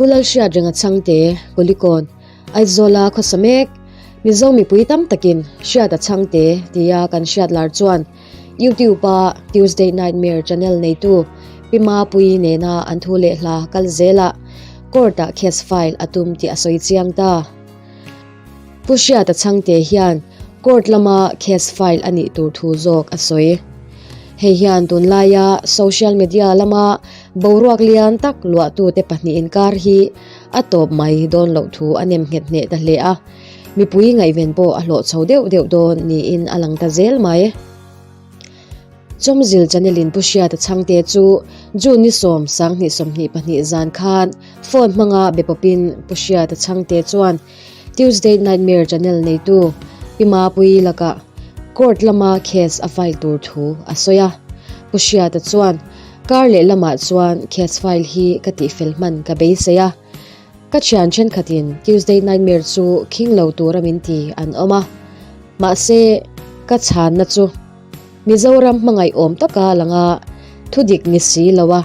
Pu Lalhriatrenga Chhangte, Kulikawn, Aizawla khawsa mek, Mizo mipui tam takin Hriata Chhangte tia kan hriat lar chuan YouTube-a Tuesday Nightmare channel neitu Pi Mapuii nena an thu leh hla kal zelah court-ah case file a tum tih a sawi chiang ta. Pu Hriata Chhangte hian court lama case file a nih tur thu zawk a sawi. Hei hian tunlaia social media lama boruak lian tak luahtute pahnih inkar hi a tawp mai dawn loh thu a nem nghet hneh ta hle a, mipui ngaihven pawh a hlawh chho deuh deuh dawn niin a lang ta zel mai. Chawmzil channel-in Pu Hriata Chhangte chu June ni sawm 2022 zan khan phone hmanga be pawpin Pu Hriata Chhangte chuan Tuesday Nightmare channel neitu Pi Mapuii lakah court lama case a file tur thu a sawi a. Pu Hriata chuan kar leh lamah chuan case file hi ka tihfel hman ka beisei a. Ka thian thenkhatin Tuesday Nightmare chu khing lo tura min ti an awm a. Mahse, ka chhanna chu Mizoram hmangaih awm taka langa thudik ni si lo a,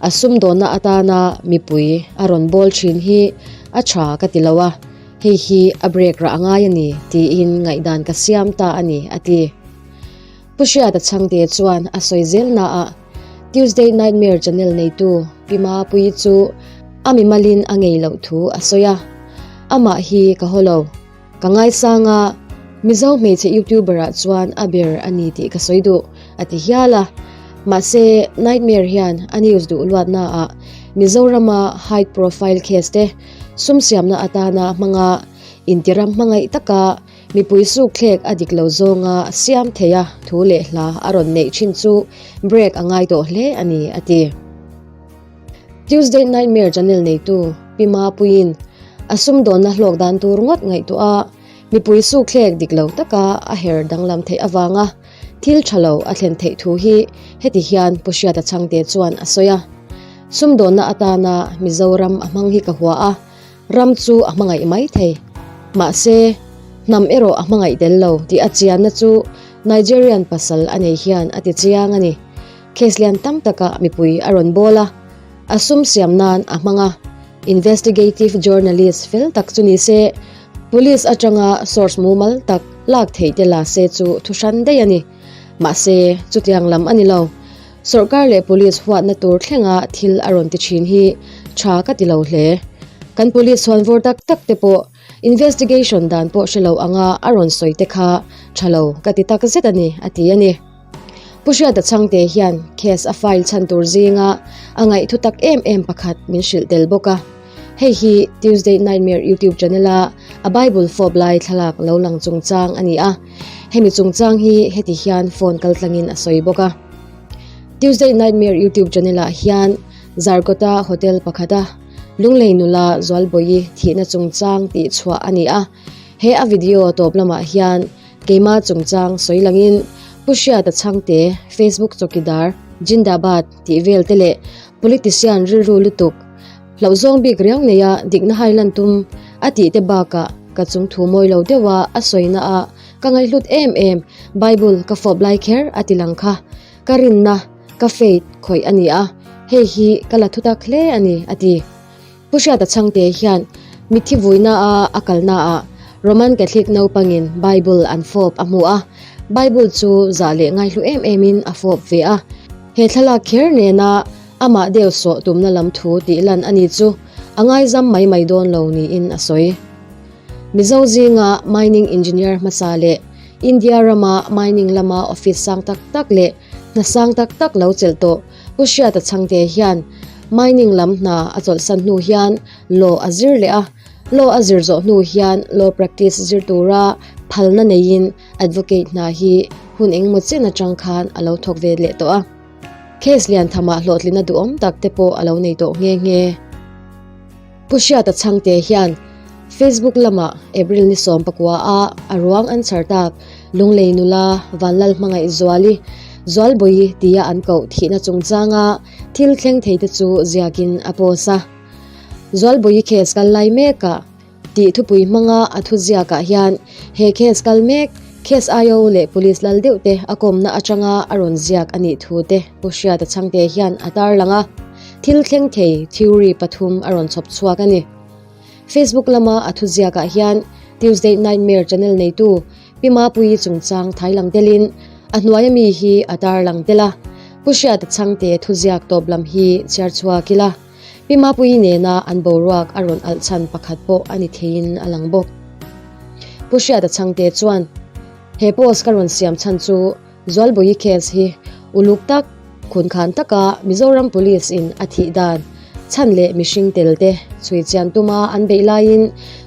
a sumdawnna atana mipui a rawn bawl thin hi a tha ka ti lo a, hei hi a break rah a ngai a ni tiin ngaihdan ka siam ta a ni, a ti. Pu Hriata Chhangte chuan a sawi zel naah Tuesday Nightmare channel neitu Pi Mapuii chu a mimalin a ngei loh thu a sawi a, Amah hi ka haw lo. Ka ngaisang a, Mizo hmeichhe YouTuber ah chuan a ber a ni tih ka sawi duh, a ti hial a. Mahse, Nightmare hian a news duh luatna ah Mizorama high profile case te sum siamna atana hmanga intiram hmangaih taka mipui sukthlek a dik lo zawnga siam theia thu leh hla a rawn neih thin chu break a ngai tawh hle a ni, a ti. Tuesday Nightmare channel neitu Pi Mapuiin a sumdawnna hlawk dan tur ngawt ngaihtuah a, mipui sukthlek dik lo taka a her danglam theih avanga thil tha lo a thlen theih thu hi heti hian Pu Hriata Chhangte chuan a sawi a. Sumdawnna atana Mizoram a hmang hi ka hua a, ram chu a hmangaih mai thei. Mahse, hnam erawh a hmangaih tel lo tih a chianna chu Nigerian pasal a nei hian a ti chiang a ni. Case lian tam takah mipui a rawn bawl a, a sum siam nan a hmang a. Investigative journalist fel tak chu ni se, police atanga source mumal tak lak theih te la se chu thu hran daih a ni. Mahse, chutiang lam a ni lo. Sawrkar leh police huatna tur thlenga thil a rawn ti thin hi tha ka ti lo hle. Kan police chhuan vawr tak tak te pawh investigation dan pawh hre lo anga a rawn sawi te kha tha lo ka ti tak zet a ni, a ti a ni. Pu Hriata Chhangte hian case a file chhan tur zinga a ngaih thu tak em em pakhat min hrilh tel bawk a. Hei hi Tuesday Nightmare YouTube channel a a Bible fawp lai thlalak lo lang chungchang a ni a. Hemi chungchang hi heti hian phone kaltlangin a sawi bawk a. Tuesday Nightmare YouTube channel ah hian Zarkawta hotel pakhata Lunglei nula Zualbawi thihna chungchang tih chhuah a ni a. He a video tawp lamah hian Keimah chungchang sawi langin Pu Hriata Chhangte, Facebook chawkidar, Jindabad tih vel te leh politician rilru lutuk, hlauhzawng bik riau neia dikna hai lan tum a tih te bakah ka chung thu mawi lo deuha a sawina ah ka ngaihhlut em em Bible ka fawp lai kher a ti lang kha ka rinna, ka faith, khawih a ni a, hei hi ka la thutak hle a ni a ti. Pu Hriata Chhangte hian mitthi vuina-a a kalnaah Roman Catholic naupangin Bible an fawp a hmu a, Bible chu zah leh ngaihlu em emin a fawp ve a. He thlalak kher nena amah deuh sawh tumna lam thu tih lan a ni chu a ngaizam mai mai dawn lo niin a sawi. Mizo zinga mining engineer hmasa leh India rama mining lama office sang tak tak leh hna sang tak tak lo chelh tawh Pu Hriata Chhangte hian mining lam hna a chawlhsan hnu hian law a zir leh a, law a zir zawh hnu hian law practice zir tura phalna neiin advocate hna hi hun engemaw chen atang khan a lo thawk ve leh tawh a. Case lian thamah hlawhtlina duhawm tak te pawh a lo nei tawh nghe nghe. Pu Hriata Chhangte hian Facebook lamah April ni 19 a a ruang an chhar tak Lunglei nula Vanlal Hmangaih Zuali, Zualbawi tia an koh thihna chungchanga thil thleng thei te chu ziakin a post a. Zualbawi case kal lai mekah tih thupui hmanga a thu ziakah hian he case kal mek, case IO leh police lal deuh te a kawmna atanga a rawn ziak a nih thu te Pu Hriata Chhangte hian a tarlang a. thil thleng thei theory pathum a rawn chhawp chhuak a ni. Facebook lama a thuziakah hian Tuesday Nightmare channel neitu Pi Mapuii chungchang thai lang telin a hnuaia mi hi a tar lang tel a, Pu Hriata Chhangte thuziak tawp lam hi chhiar chhuak ila, Pi Mapuii nena an boruak a rawn alh chhan pakhat pawh a ni theiin a lang bawk. Pu Hriata Chhangte chuan, He post ka rawn siam chhan chu Zualbawi case hi uluk tak, khunkhan taka Mizoram Police in a thih dan chhan leh mihring tel te chhui chian tuma an beih laiin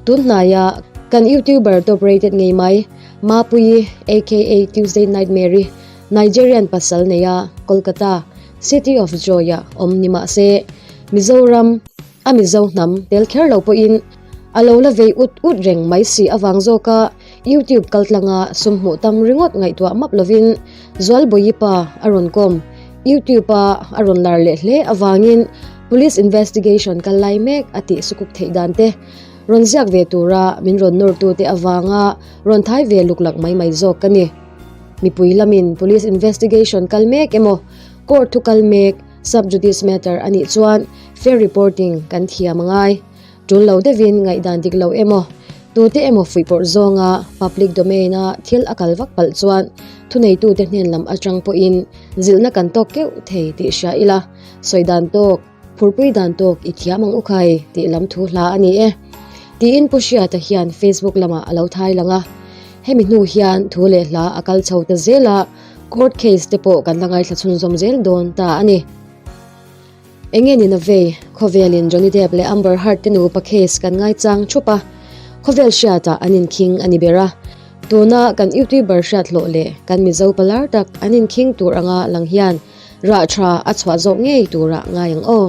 tun hnaia kan YouTuber top rated ngei mai Mapuii aka Tuesday Nightmare-i Nigerian pasal neia Kolkata City of Joy-a awm ni mah se Mizoram A Mizo hnam tel kher lo pawhin a lo la vei ut ut reng mai si avang zawka YouTube kaltlanga sum hmuh tam ringawt ngaihtuah map lovin Zualbawi pa a rawn kawm. YouTube-a a rawn lar leh hle avangin Police investigation kal lai mek a tih sukuk theih dan te rawn ziak ve tura min rawn nawrtute avanga rawn thai ve luklak mai mai zawk ka ni. Mipui lamin Police investigation kal mek emaw court thu kal mek Sub judice matter a nih chuan fair reporting kan thiam a ngai. Tul lo deuhin ngaihdan dik lo emaw, tute emaw fuihpawrh zawnga public domain a thil a kal vak palh chuan thuneitute hnen lam atang pawhin zilhna kan tawk keuh thei tih hria ila, sawi dan tawk, phurpui dan tawk i thiam ang u khai tih lam thu hla a ni e. Tiin Pu Hriata hian Facebook lamah a lo thai lang a. Hemi hnu hian thu leh hla a kal chho ta zel a. Court case te pawh kan la ngaithla chhunzawm zel dawn ta a ni. Enge ni na vei, khawvelin Johnny Depp leh Amber Heard te nupa case kan ngaichang thup a, khawvel hriatah an inkhing a ni ber a. Tuna kan YouTuber hriat hlawh leh kan Mizo palar tak an inkhing tur anga lang hian rah tha a chhuah zawk ngei turah ngai ang aw.